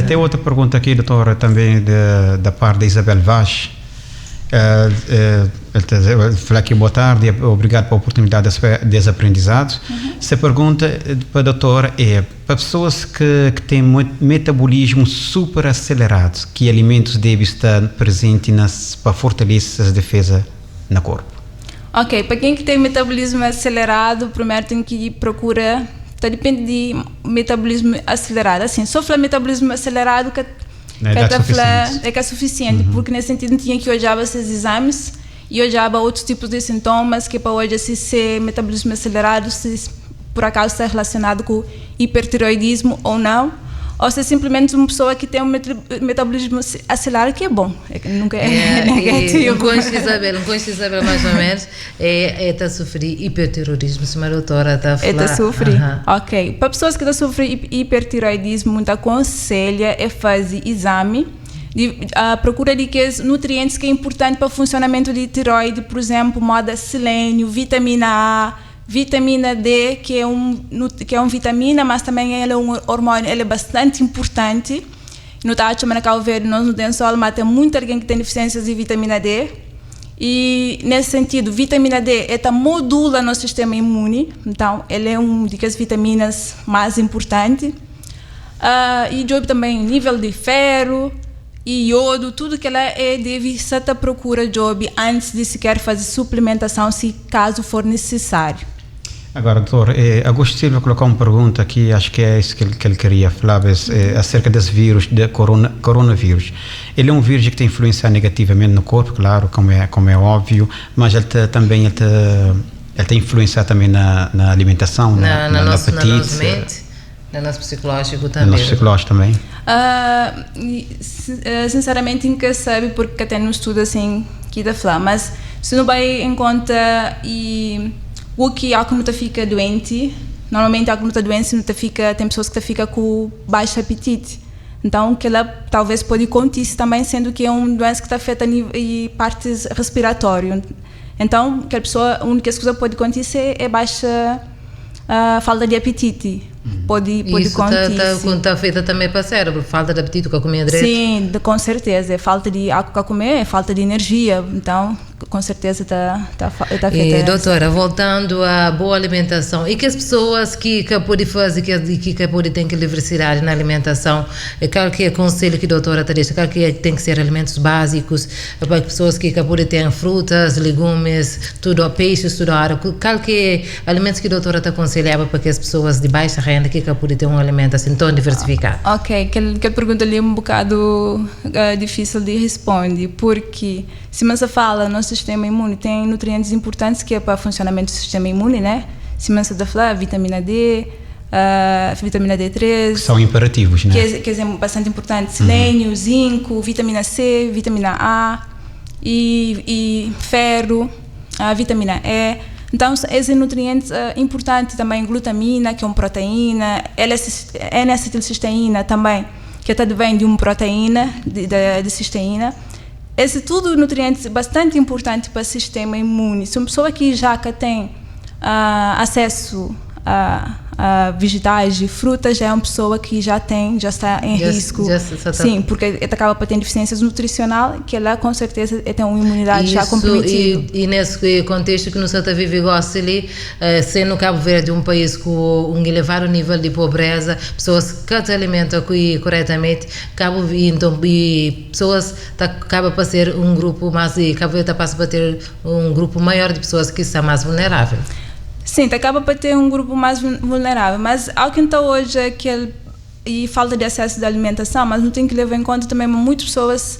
Tem outra pergunta aqui, doutora, também da parte da Isabel Vaz. Ele fala aqui: "Boa tarde, obrigado pela oportunidade desse aprendizado." Essa pergunta para a doutora é: para pessoas que têm metabolismo super acelerado, que alimentos devem estar presentes para fortalecer as defesas no corpo? Ok, para quem que tem metabolismo acelerado, primeiro tem que procura, tá, depende de metabolismo acelerado. Assim, só falar metabolismo acelerado que Não é que idade tá suficiente. É que é suficiente, porque nesse sentido tinha que olhar esses exames e olhava outros tipos de sintomas que para hoje se ser metabolismo acelerado, se por acaso está relacionado com hipertiroidismo ou não, ou se é simplesmente uma pessoa que tem um metabolismo acelerado, que é bom, é que nunca é É, negativo. Um cônjuge Isabel, mais ou menos, é, está a sofrer hipertiroidismo, se a doutora está a falar. Está a sofrer. Ok. Para pessoas que estão a sofrer hipertiroidismo, muito aconselha é fazer exame a procura de que os nutrientes que é importante para o funcionamento de tiroide, por exemplo, moda selênio, vitamina A, vitamina D, que é uma vitamina, mas também ela é um hormônio, ele é bastante importante. No Tacho, mas na Cabo Verde, nós não temos sol, mas tem muita alguém que tem deficiências de vitamina D. E, nesse sentido, vitamina D, ela modula nosso sistema imune, então, ele é um das vitaminas mais importantes. E job também nível de ferro e iodo, tudo que ela é deve ser procura job antes de sequer fazer suplementação, se caso for necessário. Agora, doutor, Augusto Silva colocou uma pergunta aqui, acho que é isso que ele queria falar, acerca desse vírus, de coronavírus. Ele é um vírus que tem influência negativamente no corpo, claro, como é óbvio, mas ele também ele tem influência também na alimentação, na no na apetite, nossa mente, no nosso psicológico no também. nosso psicológico também. E, sinceramente, nunca sabe porque até no estudo assim que dá falar, mas se não vai em conta e o que a que fica doente, normalmente a que está doente não fica, tem pessoas que fica com baixo apetite. Então, que ela talvez pode acontecer também, sendo que é uma doença que está afeta e partes respiratórias. Então, que a pessoa, a única coisa que pode acontecer é baixa falta de apetite. Pode Isso está acontecer. tá feita também para o cérebro, falta de apetite, que comer direito. Sim, com certeza. É falta de água para comer, é falta de energia. Então, com certeza tá E, afeta. doutora, voltando à boa alimentação, e que as pessoas que podem fazer, que podem ter que diversidade na alimentação, e qual que é o conselho que a doutora te deixa? Qual que é, tem que ser alimentos básicos para pessoas que podem ter frutas, legumes, tudo, peixes, tudo, hora. Qual que é alimentos que a doutora te aconselhava para que as pessoas de baixa renda que podem ter uma alimentação tão diversificada? Ok, aquela pergunta ali é um bocado difícil de responder, porque se você fala, nosso sistema imune tem nutrientes importantes que é para o funcionamento do sistema imune, né? Se você está falar, vitamina D, vitamina D3, Que são imperativos, né? Que é bastante importante, selênio, zinco, vitamina C, vitamina A e ferro, a vitamina E. Então, esses nutrientes importantes também, glutamina, que é uma proteína, N-acetilcisteína também, que até vem de uma proteína, de cisteína. Esse tudo nutrientes bastante importante para o sistema imune. Se uma pessoa que já que tem acesso a vegetais e frutas, já é uma pessoa que já está em risco. Já Sim, porque acaba para ter deficiência nutricional, que ela com certeza tem uma imunidade já Isso, comprometida. E nesse contexto que nós está vive gosta ali, sendo Cabo Verde um país com um elevado nível de pobreza, pessoas que se alimentam corretamente, Cabo e, então, e pessoas tá, acaba para ser um grupo mais, e Cabo Verde passa para ter um grupo maior de pessoas que são mais vulneráveis. Sim, acaba para ter um grupo mais vulnerável, mas ao que então hoje é que e falta de acesso da alimentação, mas não tem que levar em conta também muitas pessoas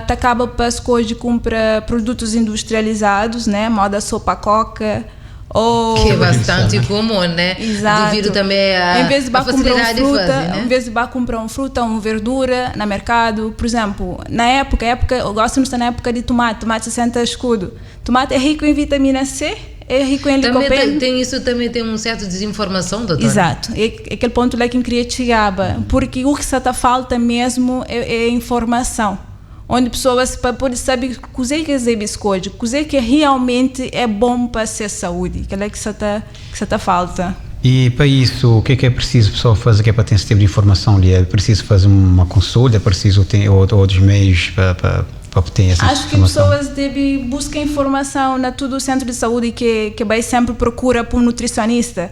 acaba para hoje compra produtos industrializados, né, moda sopa coca ou Que é bastante comum, né? Exato. Devido também a Em vez de a comprar um facilidade de fruta, fazer, né? em vez de comprar um fruta, uma verdura no mercado, por exemplo, na época, eu gosto de estar na época de tomate, tomate 60 escudo. Tomate é rico em vitamina C, é rico em Também licopeno. tem isso, também tem um certo desinformação, doutora. Exato. É aquele ponto lá que eu queria chegar, porque o que está falta mesmo é informação. Onde pessoas para poder saber o que é que é biscoito, o que é que realmente é bom para ser saúde, que é que está falta. E pa isso, o que é que é preciso pessoa fazer que é para ter esse tipo de informação ali? É preciso fazer uma consulta, é preciso ter outros meios para obter essa Acho que informação? pessoas devem buscar informação na todo o centro de saúde que vai sempre procura por um nutricionista.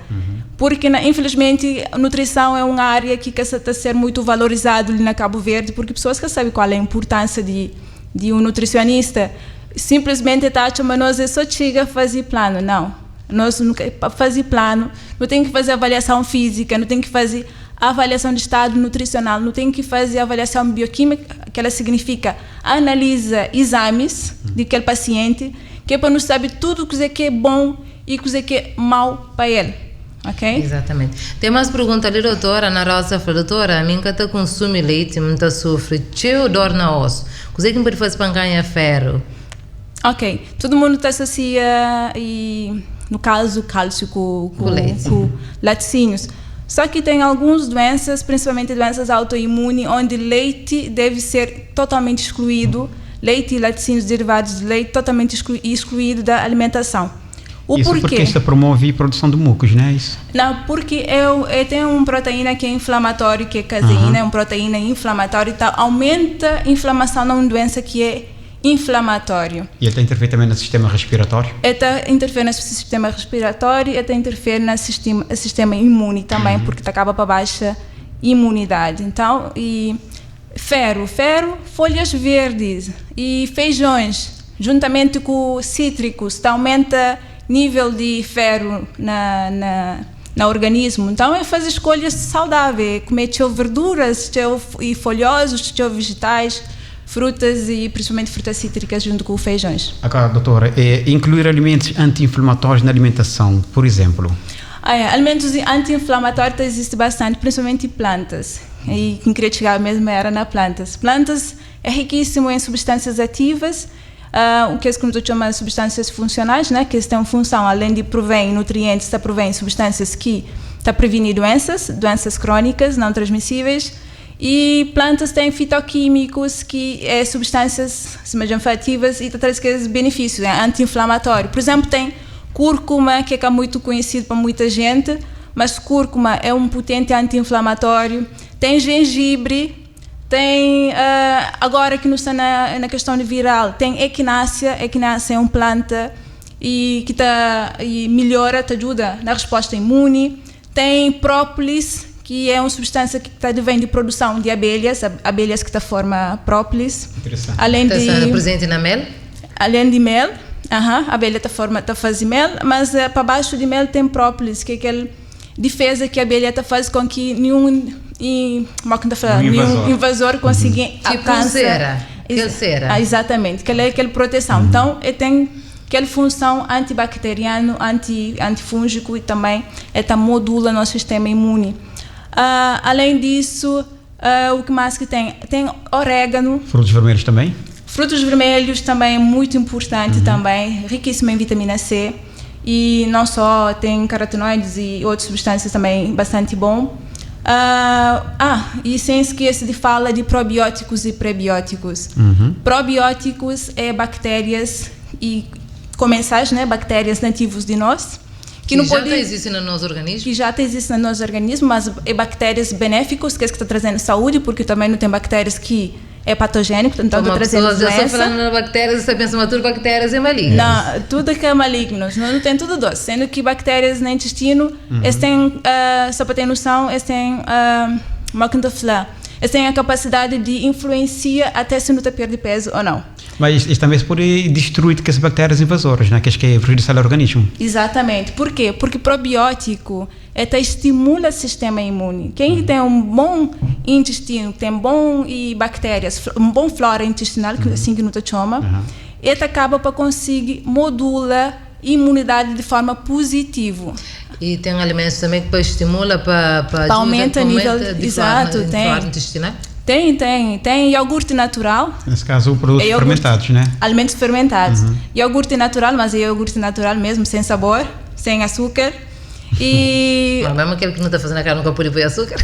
Porque, infelizmente, a nutrição é uma área que está a ser muito valorizado ali na Cabo Verde, porque pessoas que sabem qual é a importância de um nutricionista, simplesmente está achando, mas nós é só chega a fazer plano. Não. Nós nunca, para fazer plano, não tem que fazer avaliação física, não tem que fazer avaliação de estado nutricional, não tem que fazer avaliação bioquímica, que ela significa analisa exames de aquele paciente, que é para nos saber tudo o que é que é bom e o que é que é mau para ele. Ok? Exatamente. Tem mais pergunta ali, doutora. Ana Rosa falou, doutora, a mim que consome leite, muita sofre, cheio dor na osso. O que é que me pode fazer para ganhar ferro? Ok. Todo mundo tá associa e, no caso, cálcio Com leite. com laticínios. Só que tem algumas doenças, principalmente doenças autoimunes, onde leite deve ser totalmente excluído, leite e laticínios derivados de leite totalmente excluído da alimentação. O Isso porquê? porque isso promove a produção de mucos, não é isso? Não, porque eu tenho uma proteína que é inflamatória, que é caseína, é uma proteína inflamatória, então aumenta a inflamação numa doença que é inflamatória. E ele está interfere também no sistema respiratório? Ela interfere no sistema respiratório, ela interfere no sistema imune também, porque acaba para baixa imunidade. Então, e ferro, folhas verdes e feijões, juntamente com cítricos, tá, aumenta nível de ferro na organismo. Então, é fazer escolhas saudáveis, comer tchau verduras, tchau e folhosos, tchau vegetais, frutas e principalmente frutas cítricas junto com feijões. Agora, doutora, incluir alimentos anti-inflamatórios na alimentação, por exemplo? Alimentos anti-inflamatórios existe bastante, principalmente plantas. E quem queria chegar mesmo era na plantas. Plantas é riquíssimo em substâncias ativas, o que é que a gente chama de substâncias funcionais, né? Que têm função, além de prover nutrientes, tá provém substâncias que tá prevenir doenças, doenças crônicas não transmissíveis. E plantas têm fitoquímicos, que é substâncias ativas e traz aqueles benefícios, é anti-inflamatório. Por exemplo, tem cúrcuma, que é muito conhecido para muita gente, mas cúrcuma é um potente anti-inflamatório. Tem gengibre, tem, agora que não está na questão de viral, tem equinácea. Equinácea é uma planta e que tá, e melhora, te ajuda na resposta imune. Tem própolis, que é uma substância que tá, vem de produção de abelhas, abelhas que tá forma própolis. Interessante. Além Tá de sendo presente na mel? Além de mel, a abelha tá forma, tá faz mel, mas para baixo de mel tem própolis, que é aquele defesa que a abelha tá faz com que nenhum e, como é que tá falando? Nenhum Nenhum invasor. invasor consiga Tipo alcançar. cera, aquele cera. Exatamente, que é aquela proteção. Então, ele tem aquela função antibacteriano, antifúngico e também ela modula nosso sistema imune. Além disso, o que mais que tem? Tem orégano. Frutos vermelhos também? Frutos vermelhos também é muito importante também, riquíssimo em vitamina C. E não só, tem carotenoides e outras substâncias também bastante bom. E sem esquecer de fala de probióticos e prebióticos. Probióticos é bactérias e comensais, né? Bactérias nativos de nós. Que não já pode, existe no nosso organismo? Que já existe no nosso organismo, mas é bactérias benéficas, que é que está trazendo saúde, porque também não tem bactérias que é patogênico, então está trazendo pessoa, doença. Eu estou falando de bactérias, você pensa, mas tudo bactérias é maligno. Não, tudo que é maligno, não tem tudo doce. Sendo que bactérias no intestino, eles têm, só para ter noção, eles têm, eles têm a capacidade de influenciar até se não está perde peso ou não. Mas isso também se pode destruir com as bactérias invasoras, né? Que acho que é prejudicial ao organismo. Exatamente. Por quê? Porque probiótico até estimula o sistema imune. Quem tem um bom intestino, tem bom e bactérias, um bom flora intestinal, que assim que não te chama, ele acaba para conseguir modula a imunidade de forma positiva. E tem alimentos também que estimula para aumenta o nível de exato, flora, tem. flora intestinal. Tem iogurte natural. Nesse caso, produtos É iogurte. fermentados, né? Alimentos fermentados. Iogurte natural, mas é iogurte natural mesmo, sem sabor, sem açúcar. E Mas mesmo aquele que não está fazendo a cara nunca pode pôr açúcar.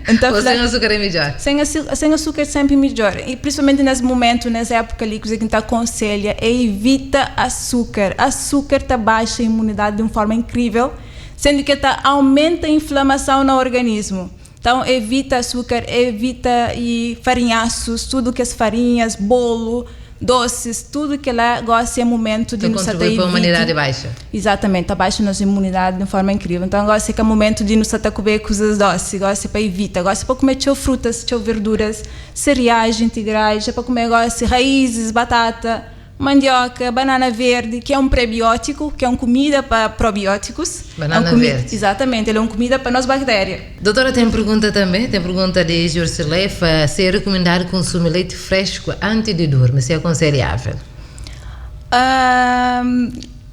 Então, Ou sem açúcar é melhor. Sem açúcar sempre melhor. E principalmente nesse momento, nessa época ali, que a gente aconselha é evita açúcar. Açúcar tá baixa a imunidade de uma forma incrível. Sendo que ta aumenta a inflamação no organismo. Então evita açúcar, evita e farinhaços, tudo que as farinhas, bolo, doces, tudo que lá gosta é momento de Então nos contribui para a imunidade baixa. Exatamente, abaixa a nossa imunidade de uma forma incrível. Então gosta que é momento de nos comer coisas doces, gosta para evitar, gosta para comer tchau frutas, tchau verduras, cereais integrais, é para comer gosta raízes, batata, mandioca, banana verde, que é um prebiótico, que é uma comida para probióticos. Banana é uma comida, verde. Exatamente, ele é uma comida para nós bactérias. Doutora, tem pergunta também, tem pergunta de Jurcilefa, se é recomendado consumir leite fresco antes de dormir, se é aconselhável?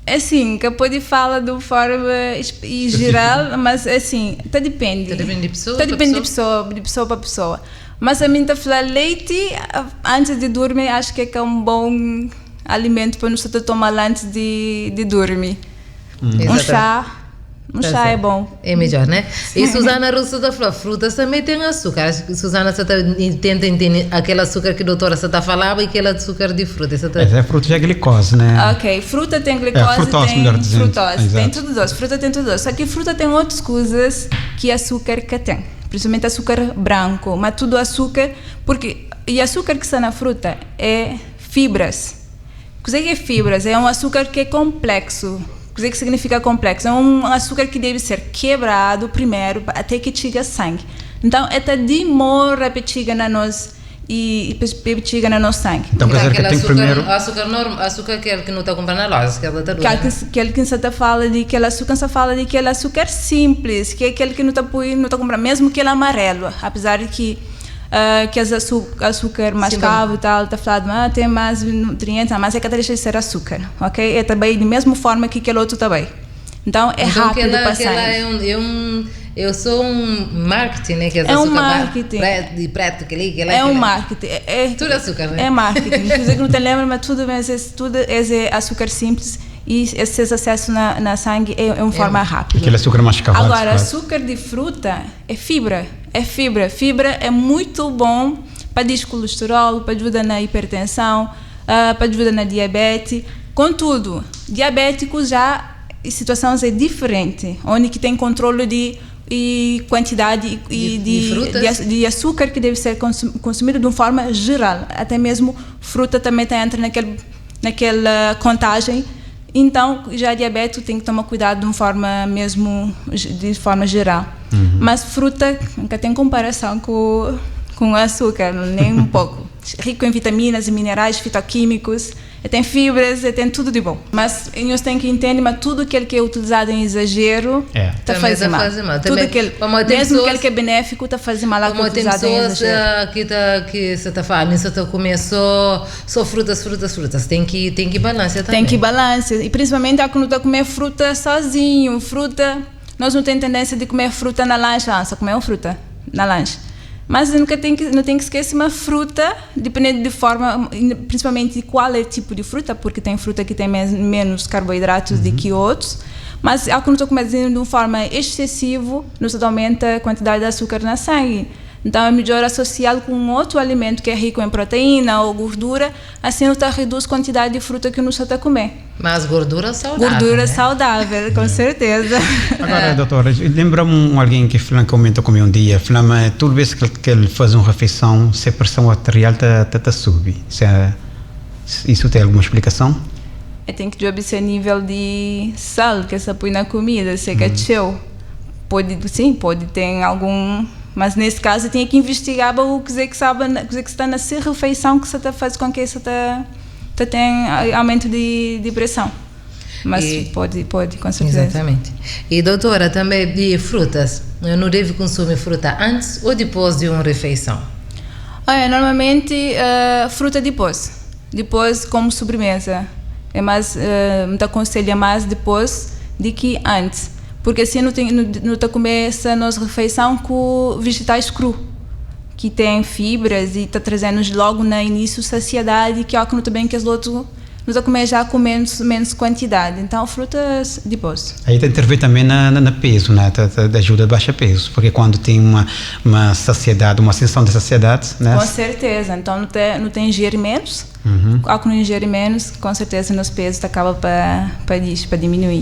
Assim, que pode falar de forma geral, mas assim, tá depende. Tá depende de pessoa Tá para depende de pessoa para pessoa. Mas a mim tá falar leite antes de dormir, acho que é um bom alimento para nós tomar antes de dormir. Um chá. Um Tá chá é certo. bom. É melhor, né? E Susana Russo da falou, frutas também tem açúcar. Acho que Susana só tá, tenta entender aquele açúcar que a doutora só tá falava e aquele açúcar de fruta. Só tá... Mas é fruta já é glicose, né? Ok, fruta tem glicose, É, frutose, tem melhor dizendo. frutose, tem Exato. tudo doce. Fruta tem tudo doce. Só que fruta tem outras coisas que açúcar que tem. Principalmente açúcar branco, mas tudo açúcar, porque e açúcar que está na fruta é fibras. O que é fibras? É um açúcar que é complexo. O que que significa complexo? É um açúcar que deve ser quebrado primeiro até que chegue a sangue. Então, é demora para chegar na nós e chega no nosso sangue. Então, quer dizer que aquele tem açúcar, primeiro... açúcar normal, açúcar aquele que não está comprando na loja, aquela tá dura. Aquele que você fala de aquele açúcar, você fala de aquele açúcar simples, que é aquele que não está não tá comprando, mesmo que ele é amarelo, apesar de que que as açúcar mascavo e tal, está falando, ah, tem mais nutrientes, mas é que deixa de ser açúcar, ok? É também da mesma forma que aquele outro também. Então é então, rápido aquela, passar. Aquela é um, eu sou um marketing, né? Que é um marketing. De preto, que ali, que é um marketing. É, tudo açúcar, né? É marketing. Quer dizer que não te lembra, mas tudo, mas é, tudo é açúcar simples e esse acesso na sangue é uma forma rápida. Aquele açúcar mascavado. Agora, claro. Açúcar de fruta é fibra. É fibra. Fibra é muito bom para descolesterol, para ajuda na hipertensão, para ajuda na diabetes. Contudo, diabético já situações é diferente, onde que tem controle de e quantidade e de açúcar que deve ser consumido de uma forma geral. Até mesmo fruta também entra naquela contagem. Então, já diabético tem que tomar cuidado de uma forma mesmo, de forma geral. Uhum. Mas fruta nunca tem comparação com açúcar, nem um pouco. Rico em vitaminas e minerais, fitoquímicos, tem fibras, tem tudo de bom. Mas nós temos que entender, mas tudo aquilo que é utilizado em exagero está fazendo mal. mal. Tudo aquele, mesmo aquele que é benéfico está fazendo mal como tem pessoas que você está falando, você está comendo só frutas, frutas, frutas. Tem que balancear também. Tem que balancear. E principalmente quando está comer fruta sozinho, fruta... Nós não temos tendência de comer fruta na lanche, só comer uma fruta na lanche. Mas nunca tem que, não tem que esquecer uma fruta, dependendo de forma, principalmente de qual é o tipo de fruta, porque tem fruta que tem menos carboidratos do que outros. Mas ao que não estou comendo de uma forma excessiva, nos aumenta a quantidade de açúcar na sangue. Então é melhor associá-lo com um outro alimento que é rico em proteína ou gordura, assim não tá, reduz a quantidade de fruta que não está comer. Mas gordura saudável. Gordura né? saudável, com certeza. Agora, doutora, lembra-me alguém que comentou comigo um dia, falou, toda vez que ele faz uma refeição, se a pressão arterial tá sobe. Isso tem alguma explicação? Eu tenho que observar o nível de sal que se põe na comida, se é cheio. Pode, sim, pode ter algum... Mas nesse caso tinha que investigar o que é que sabe, o que é que está na sua refeição que você está fazendo com que você tá tem aumento de pressão. Mas pode, com certeza. Exatamente. E doutora, também de frutas, eu não devo consumir fruta antes ou depois de uma refeição? Olha, normalmente fruta depois. Depois como sobremesa. É mais, me aconselha mais depois do que antes. Porque assim não tá começa a nossa refeição com vegetais cru, que tem fibras e está trazendo logo no início saciedade, que é o que não também que as outros nos a comer já com menos quantidade. Então, frutas depois. Aí tem intervir também na peso, né? Ajuda a baixar peso, porque quando tem uma saciedade, uma sensação de saciedade, né? Com certeza. Então, não tem ingerir menos. Ao que não ingerir menos, com certeza, nosso peso acaba para diminuir.